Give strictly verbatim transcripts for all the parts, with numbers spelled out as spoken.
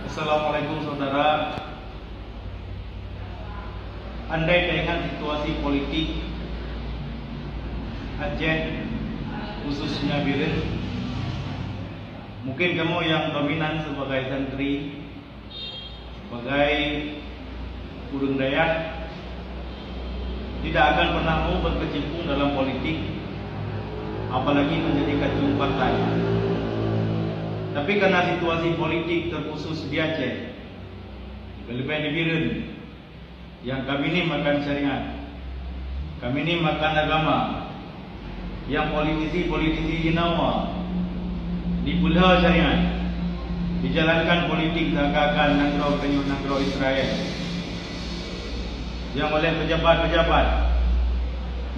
Assalamualaikum saudara. Andai taingat situasi politik Aceh, khususnya Bireuen, mungkin kamoe nyang dominan sebagai santri, sebagai ureuëng dayah, tidak akan pernah mau berkecimpung dalam politik, apalagi menjadi kacung partai. Tapi karena situasi politik terkhusus di Aceh, lebih di Bireuen, yang kami ni makan syariat, kami ni makan agama, yang politisi-politisi jinawa dipeulha syariat, dijalankan politik seakan-akan nanggroe tanyoe nanggroe Israel, yang oleh pejabat-pejabat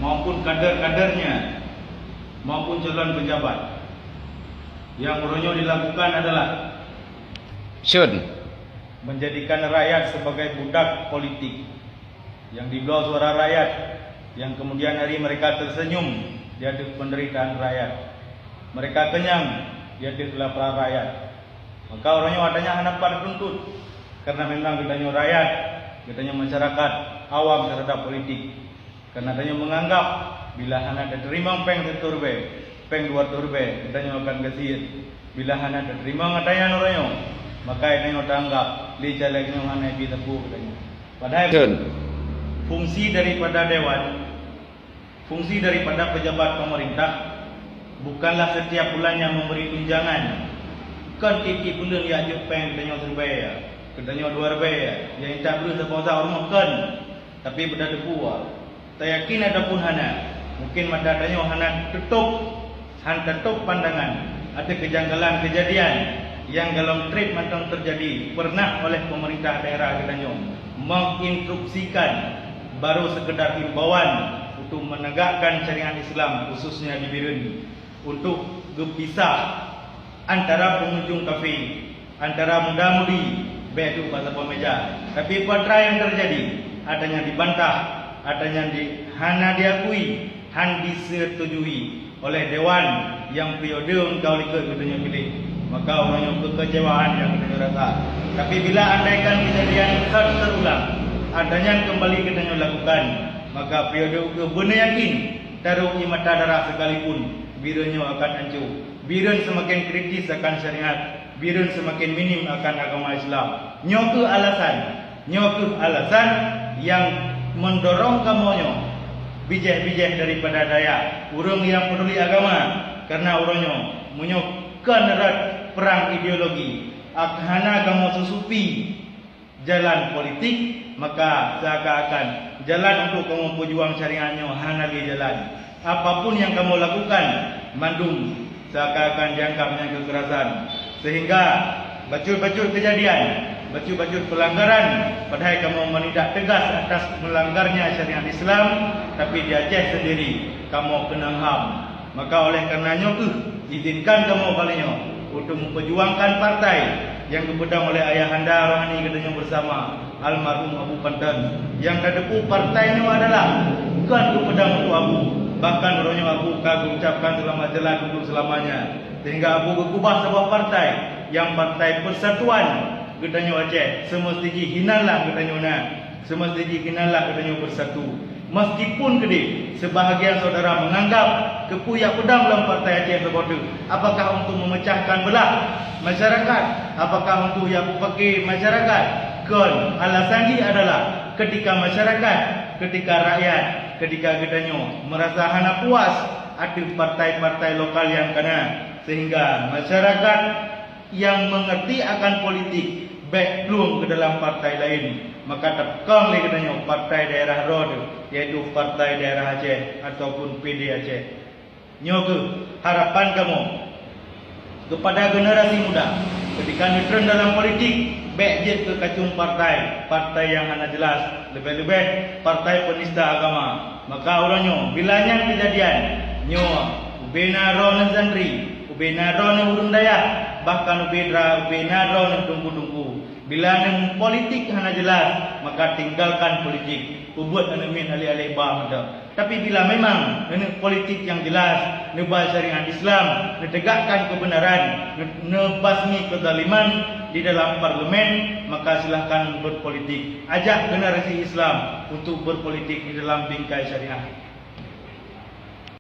maupun kader-kadernya maupun calon pejabat, yang uroe nyoe dilakukan adalah Shun. Menjadikan rakyat sebagai budak politik yang dibloe suara rakyat, yang kemudian hari mereka tersenyum di ateueh penderitaan rakyat. Mereka kenyang di ateueh kelaparan rakyat. Maka uroe nyoe ata nyan hana pat tuntut, karena memang geutanyoe rakyat, geutanyoe masyarakat awam terhadap politik. Karena tanyoe menganggap bila hana teurimong péng siribèe, péng dua ribèe, tanyoe akan gasien. Bila hana teurimong ata nyan uroe nyoe, maka tanyoe taanggap lé caleg nyoe hana ibi teupeu tanyoe. Padahai Betul. Fungsi daripada dewan, fungsi daripada pejabat pemerintah bukanlah setiap bulannya memberi tunjangan. Kon tiep-tiep buleuen ya jok péng tanyoe siribèe, tanyoe dua ribèe, ya intat breuh saboh sa ureuëng kon. Tapi beuda teupeu, tayakin ataupun hana, mungkin mata tanyoe hana teutôp, hana teutôp pandangan ateueh kejanggalan kejadian nyang golom trép mantong teujadi peureunah oleh pemerintah daerah geutanyoe menginstruksikan baru sekedar himbauan untuk menegakkan syariat Islam, khususnya di Bireuen, untuk geupisah antara pengunjung kafe, antara muda-mudi, bèk duek bak saboh meja. Tapi peue nyang teujadi, ata nyan dibantah, ata nyan di, hana diakui, hana disetujui oleh dewan nyang periode engkau likot geutanyoe piléh. Maka uroe nyoe keukecewaan nyang geutanyoe rasa. Tapi bila andaikan kejadian nyan terulang, ata nyan kembali geutanyoe lakukan, maka periode ukeue beuneuyakin taruh ie mata darah sekalipun, Bireuen nyoe akan ancô. Bireuen seumaken kritis akan syariat, Bireuen seumaken minim akan agama Islam. Nyoe kheueh alasan, nyoe kheueh alasan nyang meundorong kamoe nyoe bijéh-bijéh daripada dayah ureuëng nyang peuduli agama, karena uroe nyoe meunyoe kon rot perang ideologi, ak-, hana kamoe susupi jalan politik, maka seakan-akan jalan untuk kamoe peujuang syariat nyoe hana lé jalan. Apapun nyang kamoe lakukan, mandum seakan-akan dianggap nyan kekerasan. Sehingga bacut-bacut kejadian, bacut-bacut pelanggaran, padahai kamoe menindak tegas atas melanggarnya syariat Islam, tapi di Aceh sendiri kamoe keunong HAM. Maka oleh karena nyoe kheueh, izinkan kamoe kali nyoe untuk memperjuangkan partai nyang geupeudong oleh ayahanda rohani geutanyoe bersama, almarhum Abu Panton. Nyang ka teupeu partai nyoe adalah bukan geupeudong untuk Abu, bahkan uroe nyoe Abu ka geuucapkan selamat jalan untuk selamanya. Sehingga Abu geukubah saboh partai, nyang Partai Persatuan geutanyoe Aceh, seumeusti jih hinanlah geutanyoe na. Seumeusti jih hinanlah geutanyoe beusatu. Meskipun keudeh, sebahagian saudara menganggap keupeue nyang peudong lam Partai Aceh saboh teuk, apakah untuk memecahkan belah masyarakat, apakah untuk nyang peupaké masyarakat? Kon, alasan jih adalah ketika masyarakat, ketika rakyat, ketika geutanyoe merasa hana puas ateueh partai-partai lokal nyang kana, sehingga masyarakat nyang mengerti akan politik bèk plueng keu dalam partai laén, maka teukong lé geutanyoe partai daerah droe, yaitu Partai Daerah Aceh ataupun P D Aceh. Nyoe kheueh harapan kamoe kepada generasi muda, ketika neutreun dalam politik, bèk jeuet keu kacung partai, partai nyang hana jelas, leubeh-leubeh partai penista agama. Maka uroe nyoe, bila nyan keujadian, nyoe ubé na droeneuh santri, ubé na droeneuh ureuëng dayah, bahkan ubé dra-, ubé na droeneuh teungku-teungku. Bila neuh politik hana jelas, maka tinggalkan politik. Peubuet aneuk miet aleh-aleh ba mantong. Tapi bila memang neuneuk politik nyang jelas, neuba syariat Islam, neutegakkan kebenaran, neu-, neubasmi kezaliman di dalam parlemen, maka silahkan berpolitik. Ajak generasi Islam untuk berpolitik di dalam bingkai syariat.